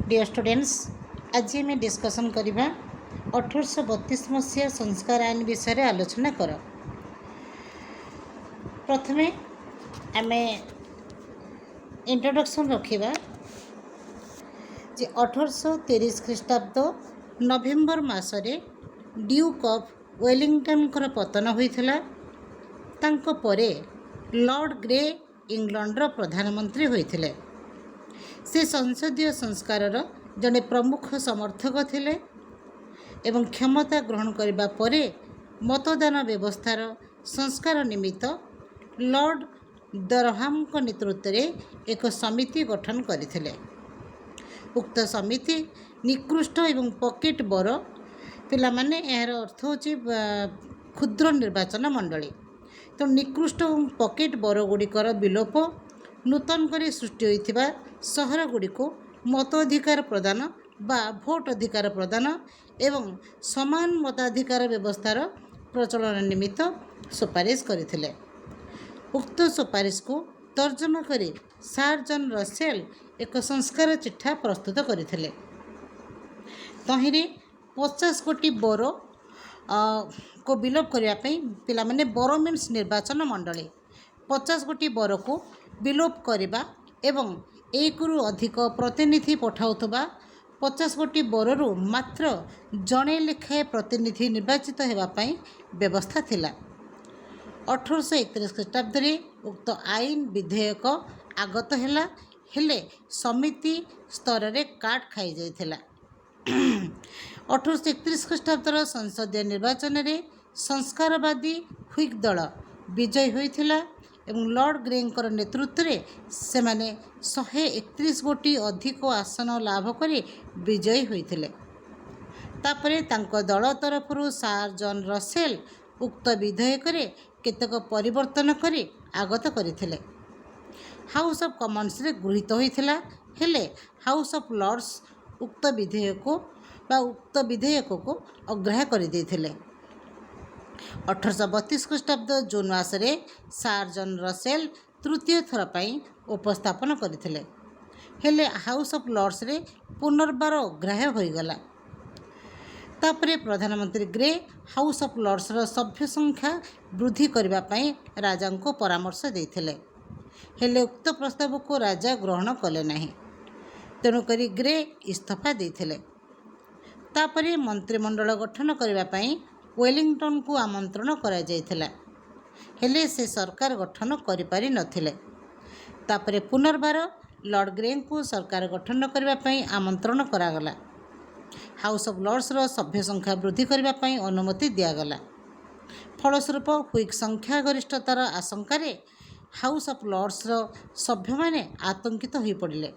Deer students, ଆଜି ଆମେ discussion କରିବା 1832 ମସିହା ସଂସ୍କାର ଆଇନ ବିଷୟରେ ଆଲୋଚନା କର। ପ୍ରଥମେ ଆମେ ଇଣ୍ଟ୍ରୋଡକ୍ସନ୍ ରଖିବା ଯେ 1830 ଖ୍ରୀଷ୍ଟାବ୍ଦ ନଭେମ୍ବର ମାସରେ ଡ୍ୟୁକ୍ ଅଫ୍ ୱେଲିଂଟନଙ୍କର ପତନ ହୋଇଥିଲା। ତାଙ୍କ ପରେ ଲର୍ଡ଼ ଗ୍ରେ ଇଂଲଣ୍ଡର ପ୍ରଧାନମନ୍ତ୍ରୀ ହୋଇଥିଲେ। ସେ ସଂସଦୀୟ ସଂସ୍କାରର ଜଣେ ପ୍ରମୁଖ ସମର୍ଥକ ଥିଲେ ଏବଂ କ୍ଷମତା ଗ୍ରହଣ କରିବା ପରେ ମତଦାନ ବ୍ୟବସ୍ଥାର ସଂସ୍କାର ନିମିତ୍ତ ଲର୍ଡ଼ ଡରହାମଙ୍କ ନେତୃତ୍ୱରେ ଏକ ସମିତି ଗଠନ କରିଥିଲେ। ଉକ୍ତ ସମିତି ନିକୃଷ୍ଟ ଏବଂ ପକେଟ୍ ବରୋ, ପିଲାମାନେ, ଏହାର ଅର୍ଥ ହେଉଛି କ୍ଷୁଦ୍ର ନିର୍ବାଚନ ମଣ୍ଡଳୀ। ତେଣୁ ନିକୃଷ୍ଟ ଏବଂ ପକେଟ୍ ବରୋ ଗୁଡ଼ିକର ବିଲୋପ, ନୂତନ କରି ସୃଷ୍ଟି ହୋଇଥିବା ସହର ଗୁଡ଼ିକୁ ମତ ଅଧିକାର ପ୍ରଦାନ ବା ଭୋଟ ଅଧିକାର ପ୍ରଦାନ ଏବଂ ସମାନ ମତାଧିକାର ବ୍ୟବସ୍ଥାର ପ୍ରଚଳନ ନିମିତ୍ତ ସୁପାରିଶ କରିଥିଲେ। ଉକ୍ତ ସୁପାରିଶକୁ ତର୍ଜମା କରି ସାର୍ ଜନ୍ ରସେଲ ଏକ ସଂସ୍କାର ଚିଠା ପ୍ରସ୍ତୁତ କରିଥିଲେ। ତହିଁରେ 50 ଗୋଟି ବରୋ କୁ ବିଲୋପ କରିବା ପାଇଁ, ପିଲାମାନେ, ବରୋ ମିନ୍ସ ନିର୍ବାଚନ ମଣ୍ଡଳୀ, 50 ଗୋଟି ବରୋକୁ ବିଲୋପ କରିବା ଏବଂ ଏକରୁ ଅଧିକ ପ୍ରତିନିଧି ପଠାଉଥିବା 50 ଗୋଟି ବରୋରୁ ମାତ୍ର ଜଣେ ଲେଖାଏଁ ପ୍ରତିନିଧି ନିର୍ବାଚିତ ହେବା ପାଇଁ ବ୍ୟବସ୍ଥା ଥିଲା। 1831 ଖ୍ରୀଷ୍ଟାବ୍ଦରେ ଉକ୍ତ ଆଇନ ବିଧେୟକ ଆଗତ ହେଲା, ହେଲେ ସମିତି ସ୍ତରରେ କାଟ ଖାଇଯାଇଥିଲା। 1831 ଖ୍ରୀଷ୍ଟାବ୍ଦର ସଂସଦୀୟ ନିର୍ବାଚନରେ ସଂସ୍କାରବାଦୀ ହ୍ୱିଗ୍ ଦଳ ବିଜୟୀ ହୋଇଥିଲା ଏବଂ ଲର୍ଡ଼ ଗ୍ରେଙ୍କର ନେତୃତ୍ୱରେ ସେମାନେ 131 ଗୋଟି ଅଧିକ ଆସନ ଲାଭ କରି ବିଜୟୀ ହୋଇଥିଲେ। ତାପରେ ତାଙ୍କ ଦଳ ତରଫରୁ ସାର୍ ଜନ୍ ରସେଲ ଉକ୍ତ ବିଧେୟକରେ କେତେକ ପରିବର୍ତ୍ତନ କରି ଆଗତ କରିଥିଲେ। ହାଉସ୍ ଅଫ୍ କମନ୍ସରେ ଗୃହୀତ ହୋଇଥିଲା, ହେଲେ ହାଉସ୍ ଅଫ୍ ଲର୍ଡ଼ସ୍ ଉକ୍ତ ବିଧେୟକୁ ବା ଉକ୍ତ ବିଧେୟକକୁ ଅଗ୍ରାହ୍ୟ କରିଦେଇଥିଲେ। 1832 ଖ୍ରୀଷ୍ଟାବ୍ଦ ଜୁନ୍ ମାସରେ ସାର୍ ଜନ୍ ରସେଲ ତୃତୀୟ ଥର ପାଇଁ ଉପସ୍ଥାପନ କରିଥିଲେ, ହେଲେ ହାଉସ୍ ଅଫ୍ ଲର୍ଡ଼ସରେ ପୁନର୍ବାର ଅଗ୍ରାହ୍ୟ ହୋଇଗଲା। ତାପରେ ପ୍ରଧାନମନ୍ତ୍ରୀ ଗ୍ରେ ହାଉସ୍ ଅଫ୍ ଲର୍ଡ଼ସର ସଭ୍ୟ ସଂଖ୍ୟା ବୃଦ୍ଧି କରିବା ପାଇଁ ରାଜାଙ୍କୁ ପରାମର୍ଶ ଦେଇଥିଲେ, ହେଲେ ଉକ୍ତ ପ୍ରସ୍ତାବକୁ ରାଜା ଗ୍ରହଣ କଲେ ନାହିଁ। ତେଣୁକରି ଗ୍ରେ ଇସ୍ତଫା ଦେଇଥିଲେ। ତାପରେ ମନ୍ତ୍ରିମଣ୍ଡଳ ଗଠନ କରିବା ପାଇଁ ୱେଲିଂଟନକୁ ଆମନ୍ତ୍ରଣ କରାଯାଇଥିଲା, ହେଲେ ସେ ସରକାର ଗଠନ କରିପାରିନଥିଲେ। ତାପରେ ପୁନର୍ବାର ଲର୍ଡ଼ ଗ୍ରେଙ୍କୁ ସରକାର ଗଠନ କରିବା ପାଇଁ ଆମନ୍ତ୍ରଣ କରାଗଲା। ହାଉସ୍ ଅଫ୍ ଲର୍ଡ଼ସର ସଭ୍ୟ ସଂଖ୍ୟା ବୃଦ୍ଧି କରିବା ପାଇଁ ଅନୁମତି ଦିଆଗଲା। ଫଳସ୍ୱରୂପ ହ୍ୱିଗ୍ ସଂଖ୍ୟାଗରିଷ୍ଠତାର ଆଶଙ୍କାରେ ହାଉସ୍ ଅଫ୍ ଲର୍ଡ଼ସର ସଭ୍ୟମାନେ ଆତଙ୍କିତ ହୋଇପଡ଼ିଲେ।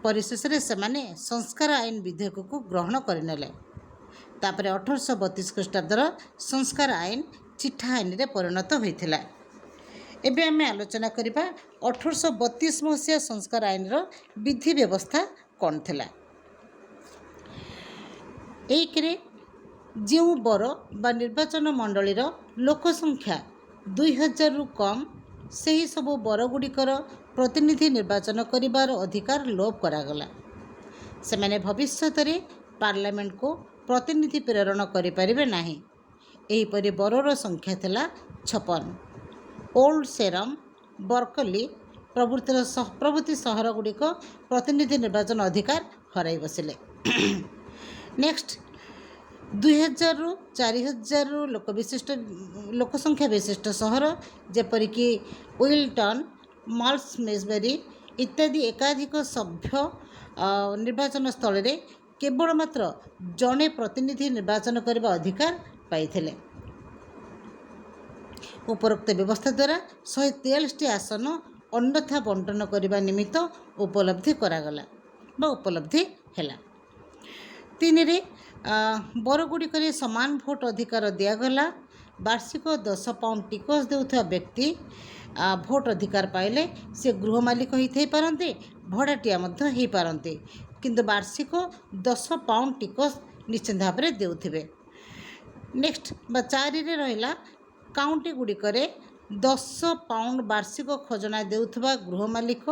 ପରିଶେଷରେ ସେମାନେ ସଂସ୍କାର ଆଇନ ବିଧେୟକକୁ ଗ୍ରହଣ କରିନେଲେ। ତାପରେ 1832 ଖ୍ରୀଷ୍ଟାବ୍ଦର ସଂସ୍କାର ଆଇନ ଚିଠା ଆଇନରେ ପରିଣତ ହୋଇଥିଲା। ଏବେ ଆମେ ଆଲୋଚନା କରିବା 1832 ମସିହା ସଂସ୍କାର ଆଇନର ବିଧି ବ୍ୟବସ୍ଥା କ'ଣ ଥିଲା। ଏକରେ, ଯେଉଁ ବରୋ ବା ନିର୍ବାଚନ ମଣ୍ଡଳୀର ଲୋକ ସଂଖ୍ୟା 2000ରୁ କମ୍, ସେହି ସବୁ ବରୋଗୁଡ଼ିକର ପ୍ରତିନିଧି ନିର୍ବାଚନ କରିବାର ଅଧିକାର ଲୋପ କରାଗଲା। ସେମାନେ ଭବିଷ୍ୟତରେ ପାର୍ଲାମେଣ୍ଟକୁ ପ୍ରତିନିଧି ପ୍ରେରଣ କରିପାରିବେ ନାହିଁ। ଏହିପରି ବରୋର ସଂଖ୍ୟା ଥିଲା 56। ଓଲ୍ଡ ସେରମ୍, ବର୍କଲି ପ୍ରଭୃତି ସହରଗୁଡ଼ିକ ପ୍ରତିନିଧି ନିର୍ବାଚନ ଅଧିକାର ହରାଇ ବସିଲେ। ନେକ୍ସଟ, 2000ରୁ 4000ରୁ ଲୋକ ସଂଖ୍ୟା ବିଶିଷ୍ଟ ସହର, ଯେପରିକି ୱିଲଟନ୍, ମାଲ୍ସମେସବେରୀ ଇତ୍ୟାଦି, ଏକାଧିକ ସଭ୍ୟ ନିର୍ବାଚନ ସ୍ଥଳୀରେ କେବଳ ମାତ୍ର ଜଣେ ପ୍ରତିନିଧି ନିର୍ବାଚନ କରିବା ଅଧିକାର ପାଇଥିଲେ। ଉପରୋକ୍ତ ବ୍ୟବସ୍ଥା ଦ୍ୱାରା 143ଟି ଆସନ ଅନ୍ୟଥା ବଣ୍ଟନ କରିବା ନିମିତ୍ତ ଉପଲବ୍ଧି କରାଗଲା ବା ଉପଲବ୍ଧି ହେଲା। ତିନିରେ, ବରୋଗୁଡ଼ିକରେ ସମାନ ଭୋଟ ଅଧିକାର ଦିଆଗଲା। ବାର୍ଷିକ 10 ପାଉଣ୍ଡ ଟିକସ ଦେଉଥିବା ବ୍ୟକ୍ତି ଭୋଟ ଅଧିକାର ପାଇଲେ। ସେ ଗୃହ ମାଲିକ ହୋଇଥାଇପାରନ୍ତି, ଭଡ଼ାଟିଆ ମଧ୍ୟ ହୋଇପାରନ୍ତି, କିନ୍ତୁ ବାର୍ଷିକ 10 ପାଉଣ୍ଡ ଟିକସ ନିଶ୍ଚିନ୍ତ ଭାବରେ ଦେଉଥିବେ। ନେକ୍ସଟ ବା ଚାରିରେ ରହିଲା, କାଉଣ୍ଟି ଗୁଡ଼ିକରେ 10 ପାଉଣ୍ଡ ବାର୍ଷିକ ଖଜଣା ଦେଉଥିବା ଗୃହ ମାଲିକ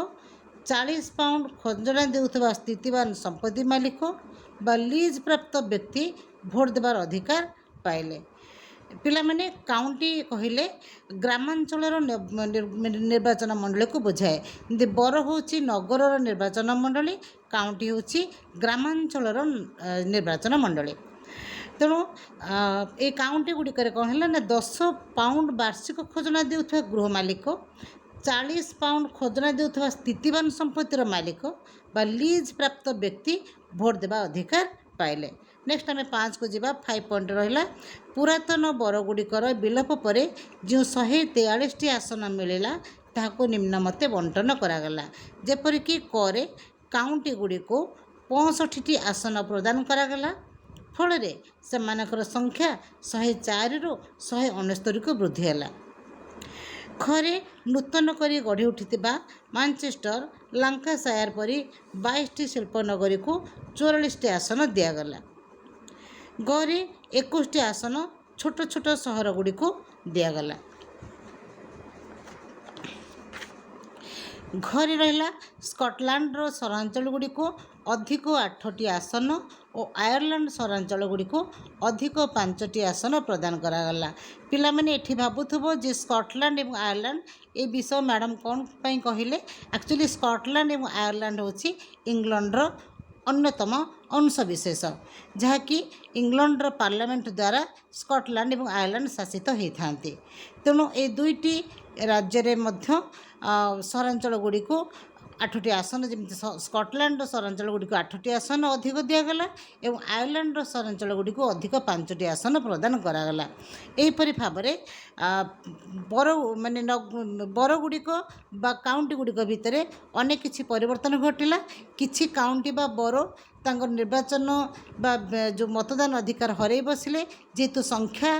40 ପାଉଣ୍ଡ ଖଜଣା ଦେଉଥିବା ସ୍ଥିତିବାନ ସମ୍ପତ୍ତି ମାଲିକ ବା ଲିଜ୍ ପ୍ରାପ୍ତ ବ୍ୟକ୍ତି ଭୋଟ ଦେବାର ଅଧିକାର ପାଇଲେ। ପିଲାମାନେ, କାଉଣ୍ଟି କହିଲେ ଗ୍ରାମାଞ୍ଚଳର ନିର୍ବାଚନ ମଣ୍ଡଳୀକୁ ବୁଝାଏ। ଯେମିତି ବରୋ ହେଉଛି ନଗରର ନିର୍ବାଚନ ମଣ୍ଡଳୀ, କାଉଣ୍ଟି ହେଉଛି ଗ୍ରାମାଞ୍ଚଳର ନିର୍ବାଚନ ମଣ୍ଡଳୀ। ତେଣୁ ଏଇ କାଉଣ୍ଟି ଗୁଡ଼ିକରେ କ'ଣ ହେଲା ନା, 10 ପାଉଣ୍ଡ ବାର୍ଷିକ ଖଜଣା ଦେଉଥିବା ଗୃହ ମାଲିକ, 40 ପାଉଣ୍ଡ ଖଜଣା ଦେଉଥିବା ସ୍ଥିତିବାନ ସମ୍ପତ୍ତିର ମାଲିକ ବା ଲିଜ୍ ପ୍ରାପ୍ତ ବ୍ୟକ୍ତି ଭୋଟ ଦେବା ଅଧିକାର ପାଇଲେ। ନେକ୍ସଟ ଆମେ 5କୁ ଯିବା। 5 ପଏଣ୍ଟ ରହିଲା, ପୁରାତନ ବରୋଗୁଡ଼ିକର ବିଲୋପ ପରେ ଯେଉଁ 143ଟି ଆସନ ମିଳିଲା, ତାହାକୁ ନିମ୍ନମତେ ବଣ୍ଟନ କରାଗଲା। ଯେପରିକି କରେ କାଉଣ୍ଟି ଗୁଡ଼ିକୁ 65ଟି ଆସନ ପ୍ରଦାନ କରାଗଲା। ଫଳରେ ସେମାନଙ୍କର ସଂଖ୍ୟା 104ରୁ 169କୁ ବୃଦ୍ଧି ହେଲା। ଖରେ ନୂତନ କରି ଗଢ଼ି ଉଠିଥିବା ମାଞ୍ଚେଷ୍ଟର, ଲାଙ୍କାସାୟାର ପରି 22ଟି ଶିଳ୍ପନଗରୀକୁ 44ଟି ଆସନ ଦିଆଗଲା। ଗରେ 21ଟି ଆସନ ଛୋଟ ଛୋଟ ସହରଗୁଡ଼ିକୁ ଦିଆଗଲା। ଘରେ ରହିଲା, ସ୍କଟଲାଣ୍ଡର ସହରାଞ୍ଚଳଗୁଡ଼ିକୁ ଅଧିକ ଆଠଟି ଆସନ ଓ ଆୟର୍ଲାଣ୍ଡ ସହରାଞ୍ଚଳଗୁଡ଼ିକୁ ଅଧିକ ପାଞ୍ଚଟି ଆସନ ପ୍ରଦାନ କରାଗଲା। ପିଲାମାନେ, ଏଠି ଭାବୁଥିବ ଯେ ସ୍କଟଲାଣ୍ଡ ଏବଂ ଆୟର୍ଲାଣ୍ଡ ଏ ବିଷୟ ମ୍ୟାଡ଼ାମ୍ କ'ଣ ପାଇଁ କହିଲେ? ଆକ୍ଚୁଆଲି ସ୍କଟଲାଣ୍ଡ ଏବଂ ଆୟର୍ଲାଣ୍ଡ ହେଉଛି ଇଂଲଣ୍ଡର ଅନ୍ୟତମ ଅଂଶବିଶେଷ, ଯାହାକି ଇଂଲଣ୍ଡର ପାର୍ଲାମେଣ୍ଟ ଦ୍ୱାରା ସ୍କଟଲାଣ୍ଡ ଏବଂ ଆୟର୍ଲାଣ୍ଡ ଶାସିତ ହୋଇଥାନ୍ତି। ତେଣୁ ଏ ଦୁଇଟି ରାଜ୍ୟରେ ମଧ୍ୟ ସହରାଞ୍ଚଳ ଗୁଡ଼ିକୁ ଆଠଟି ଆସନ, ଯେମିତି ସ୍କଟଲାଣ୍ଡର ସହରାଞ୍ଚଳ ଗୁଡ଼ିକୁ ଆଠଟି ଆସନ ଅଧିକ ଦିଆଗଲା ଏବଂ ଆୟର୍ଲାଣ୍ଡର ସହରାଞ୍ଚଳ ଗୁଡ଼ିକୁ ଅଧିକ ପାଞ୍ଚଟି ଆସନ ପ୍ରଦାନ କରାଗଲା। ଏହିପରି ଭାବରେ ବରୋ ମାନେ ବରୋ ଗୁଡ଼ିକ ବା କାଉଣ୍ଟି ଗୁଡ଼ିକ ଭିତରେ ଅନେକ କିଛି ପରିବର୍ତ୍ତନ ଘଟିଲା। କିଛି କାଉଣ୍ଟି ବା ବରୋ ତାଙ୍କର ନିର୍ବାଚନ ବା ଯେଉଁ ମତଦାନ ଅଧିକାର ହରାଇ ବସିଲେ, ଯେହେତୁ ସଂଖ୍ୟା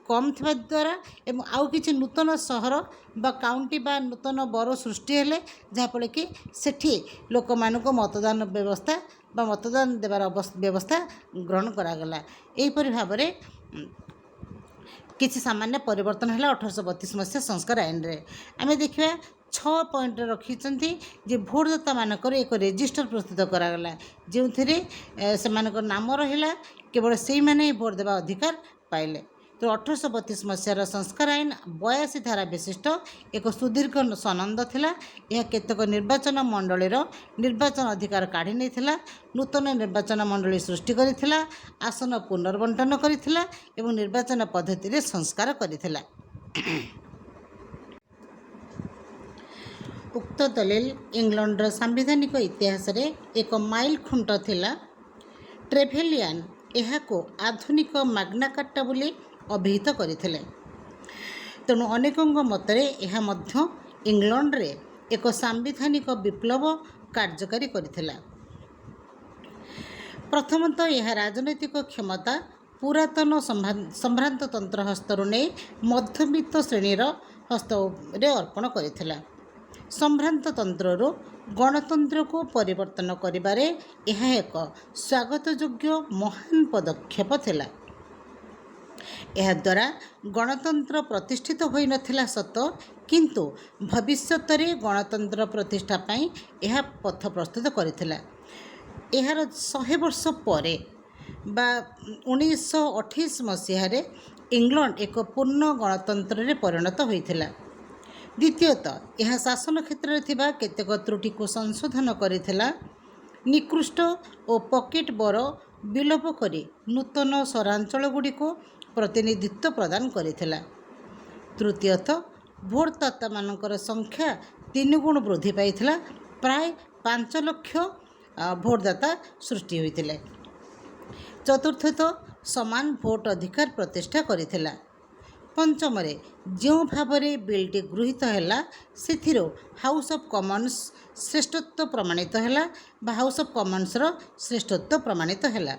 କମ୍ ଥିବା ଦ୍ୱାରା, ଏବଂ ଆଉ କିଛି ନୂତନ ସହର ବା କାଉଣ୍ଟି ବା ନୂତନ ବରୋ ସୃଷ୍ଟି ହେଲେ, ଯାହାଫଳରେ କି ସେଠି ଲୋକମାନଙ୍କୁ ମତଦାନ ବ୍ୟବସ୍ଥା ବା ମତଦାନ ଦେବାର ବ୍ୟବସ୍ଥା ଗ୍ରହଣ କରାଗଲା। ଏହିପରି ଭାବରେ କିଛି ସାମାନ୍ୟ ପରିବର୍ତ୍ତନ ହେଲା 1832 ମସିହା ସଂସ୍କାର ଆଇନରେ। ଆମେ ଦେଖିବା, 6 ପଏଣ୍ଟ ରଖିଛନ୍ତି ଯେ ଭୋଟଦାତାମାନଙ୍କର ଏକ ରେଜିଷ୍ଟର ପ୍ରସ୍ତୁତ କରାଗଲା, ଯେଉଁଥିରେ ସେମାନଙ୍କ ନାମ ରହିଲା। କେବଳ ସେଇମାନେ ହିଁ ଭୋଟ ଦେବା ଅଧିକାର ପାଇଲେ। ତ 1832 ମସିହାର ସଂସ୍କାର ଆଇନ 82 ଧାରା ବିଶିଷ୍ଟ ଏକ ସୁଦୀର୍ଘ ସନନ୍ଦ ଥିଲା। ଏହା କେତେକ ନିର୍ବାଚନ ମଣ୍ଡଳୀର ନିର୍ବାଚନ ଅଧିକାର କାଢ଼ି ନେଇଥିଲା, ନୂତନ ନିର୍ବାଚନ ମଣ୍ଡଳୀ ସୃଷ୍ଟି କରିଥିଲା, ଆସନ ପୁନର୍ବଣ୍ଟନ କରିଥିଲା ଏବଂ ନିର୍ବାଚନ ପଦ୍ଧତିରେ ସଂସ୍କାର କରିଥିଲା। ଉକ୍ତ ଦଲିଲ ଇଂଲଣ୍ଡର ସାମ୍ବିଧାନିକ ଇତିହାସରେ ଏକ ମାଇଲ ଖୁଣ୍ଟ ଥିଲା। ଟ୍ରେଭେଲିଆନ୍ ଏହାକୁ ଆଧୁନିକ ମାଗ୍ନାକାର୍ଟା ବୋଲି ଅଭିହିତ କରିଥିଲେ। ତେଣୁ ଅନେକଙ୍କ ମତରେ ଏହା ମଧ୍ୟ ଇଂଲଣ୍ଡରେ ଏକ ସାମ୍ବିଧାନିକ ବିପ୍ଳବ କାର୍ଯ୍ୟକାରୀ କରିଥିଲା। ପ୍ରଥମତଃ, ଏହା ରାଜନୈତିକ କ୍ଷମତା ପୁରାତନ ସମ୍ଭ୍ରାନ୍ତତନ୍ତ୍ର ହସ୍ତରୁ ନେଇ ମଧ୍ୟବିତ୍ତ ଶ୍ରେଣୀର ହସ୍ତରେ ଅର୍ପଣ କରିଥିଲା। ସମ୍ଭ୍ରାନ୍ତତନ୍ତ୍ରରୁ ଗଣତନ୍ତ୍ରକୁ ପରିବର୍ତ୍ତନ କରିବାରେ ଏହା ଏକ ସ୍ୱାଗତଯୋଗ୍ୟ ମହାନ ପଦକ୍ଷେପ ଥିଲା। ଏହାଦ୍ୱାରା ଗଣତନ୍ତ୍ର ପ୍ରତିଷ୍ଠିତ ହୋଇନଥିଲା ସତ, କିନ୍ତୁ ଭବିଷ୍ୟତରେ ଗଣତନ୍ତ୍ର ପ୍ରତିଷ୍ଠା ପାଇଁ ଏହା ପଥ ପ୍ରସ୍ତୁତ କରିଥିଲା। ଏହାର 100 ବର୍ଷ ପରେ ବା 1928 ମସିହାରେ ଇଂଲଣ୍ଡ ଏକ ପୂର୍ଣ୍ଣ ଗଣତନ୍ତ୍ରରେ ପରିଣତ ହୋଇଥିଲା। ଦ୍ୱିତୀୟତଃ, ଏହା ଶାସନ କ୍ଷେତ୍ରରେ ଥିବା କେତେକ ତ୍ରୁଟିକୁ ସଂଶୋଧନ କରିଥିଲା। ନିକୃଷ୍ଟ ଓ ପକେଟ୍ ବରୋ ବିଲୋପ କରି ନୂତନ ସହରାଞ୍ଚଳଗୁଡ଼ିକୁ ପ୍ରତିନିଧିତ୍ୱ ପ୍ରଦାନ କରିଥିଲା। ତୃତୀୟତଃ, ଭୋଟଦାତାମାନଙ୍କର ସଂଖ୍ୟା ତିନିଗୁଣ ବୃଦ୍ଧି ପାଇଥିଲା। ପ୍ରାୟ 5 ଲକ୍ଷ ଭୋଟଦାତା ସୃଷ୍ଟି ହୋଇଥିଲେ। ଚତୁର୍ଥତଃ, ସମାନ ଭୋଟ ଅଧିକାର ପ୍ରତିଷ୍ଠା କରିଥିଲା। ପଞ୍ଚମରେ, ଯେଉଁ ଭାବରେ ବିଲ୍ଟି ଗୃହୀତ ହେଲା, ସେଥିରୁ ହାଉସ୍ ଅଫ୍ କମନ୍ସ ଶ୍ରେଷ୍ଠତ୍ୱ ପ୍ରମାଣିତ ହେଲା ବା ହାଉସ୍ ଅଫ୍ କମନ୍ସର ଶ୍ରେଷ୍ଠତ୍ୱ ପ୍ରମାଣିତ ହେଲା।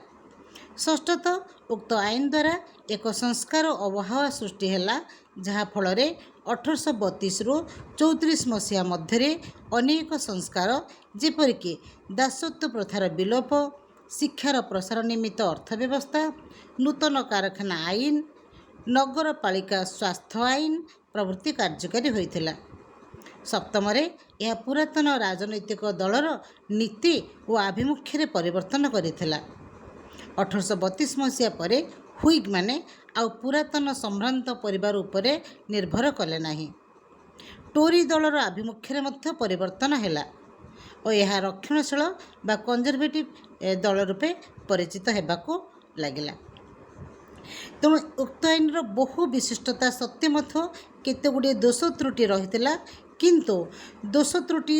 ଷଷ୍ଠତଃ, ଉକ୍ତ ଆଇନ ଦ୍ୱାରା ଏକ ସଂସ୍କାର ଆବହାୱା ସୃଷ୍ଟି ହେଲା, ଯାହା ଫଳରେ 1832ରୁ 34 ମସିହା ମଧ୍ୟରେ ଅନେକ ସଂସ୍କାର, ଯେପରିକି ଦାସତ୍ୱ ପ୍ରଥାର ବିଲୋପ, ଶିକ୍ଷାର ପ୍ରସାର ନିମିତ୍ତ ଅର୍ଥ ବ୍ୟବସ୍ଥା, ନୂତନ କାରଖାନା ଆଇନ, ନଗରପାଳିକା ସ୍ୱାସ୍ଥ୍ୟ ଆଇନ ପ୍ରଭୃତି କାର୍ଯ୍ୟକାରୀ ହୋଇଥିଲା। ସପ୍ତମରେ, ଏହା ପୁରାତନ ରାଜନୈତିକ ଦଳର ନୀତି ଓ ଆଭିମୁଖ୍ୟରେ ପରିବର୍ତ୍ତନ କରିଥିଲା। 1832 ମସିହା ପରେ ହୁଇଗ୍ମାନେ ଆଉ ପୁରାତନ ସମ୍ଭ୍ରାନ୍ତ ପରିବାର ଉପରେ ନିର୍ଭର କଲେ ନାହିଁ। ଟୋରି ଦଳର ଆଭିମୁଖ୍ୟରେ ମଧ୍ୟ ପରିବର୍ତ୍ତନ ହେଲା ଓ ଏହା ରକ୍ଷଣଶୀଳ ବା କନଜରଭେଟିଭ୍ ଦଳ ରୂପେ ପରିଚିତ ହେବାକୁ ଲାଗିଲା। ତେଣୁ ଉକ୍ତ ଆଇନର ବହୁ ବିଶିଷ୍ଟତା ସତ୍ତ୍ୱେ ମଧ୍ୟ କେତେ ଗୁଡ଼ିଏ ଦୋଷ ତ୍ରୁଟି ରହିଥିଲା, କିନ୍ତୁ ଦୋଷ ତ୍ରୁଟି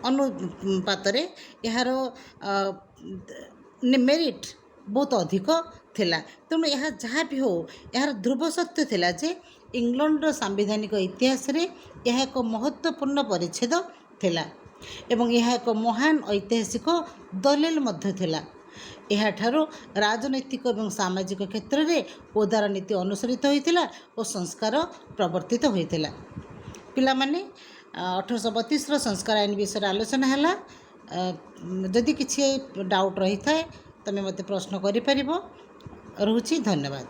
ଅନୁପାତରେ ଏହାର ମେରିଟ୍ ବହୁତ ଅଧିକ ଥିଲା। ତେଣୁ ଏହା ଯାହା ବି ହେଉ, ଏହାର ଧ୍ରୁବ ସତ୍ୟ ଥିଲା ଯେ ଇଂଲଣ୍ଡର ସାମ୍ବିଧାନିକ ଇତିହାସରେ ଏହା ଏକ ମହତ୍ତ୍ୱପୂର୍ଣ୍ଣ ପରିଚ୍ଛେଦ ଥିଲା ଏବଂ ଏହା ଏକ ମହାନ ଐତିହାସିକ ଦଲିଲ ମଧ୍ୟ ଥିଲା। ଏହାଠାରୁ ରାଜନୈତିକ ଏବଂ ସାମାଜିକ କ୍ଷେତ୍ରରେ ଉଦାର ନୀତି ଅନୁସରିତ ହୋଇଥିଲା ଓ ସଂସ୍କାର ପ୍ରବର୍ତ୍ତିତ ହୋଇଥିଲା। ପିଲାମାନେ, 1832ର ସଂସ୍କାର ଆଇନ ବିଷୟରେ ଆଲୋଚନା ହେଲା। ଯଦି କିଛି ଡାଉଟ୍ ରହିଥାଏ, ତୁମେ ମୋତେ ପ୍ରଶ୍ନ କରିପାରିବ। ରହୁଛି, ଧନ୍ୟବାଦ।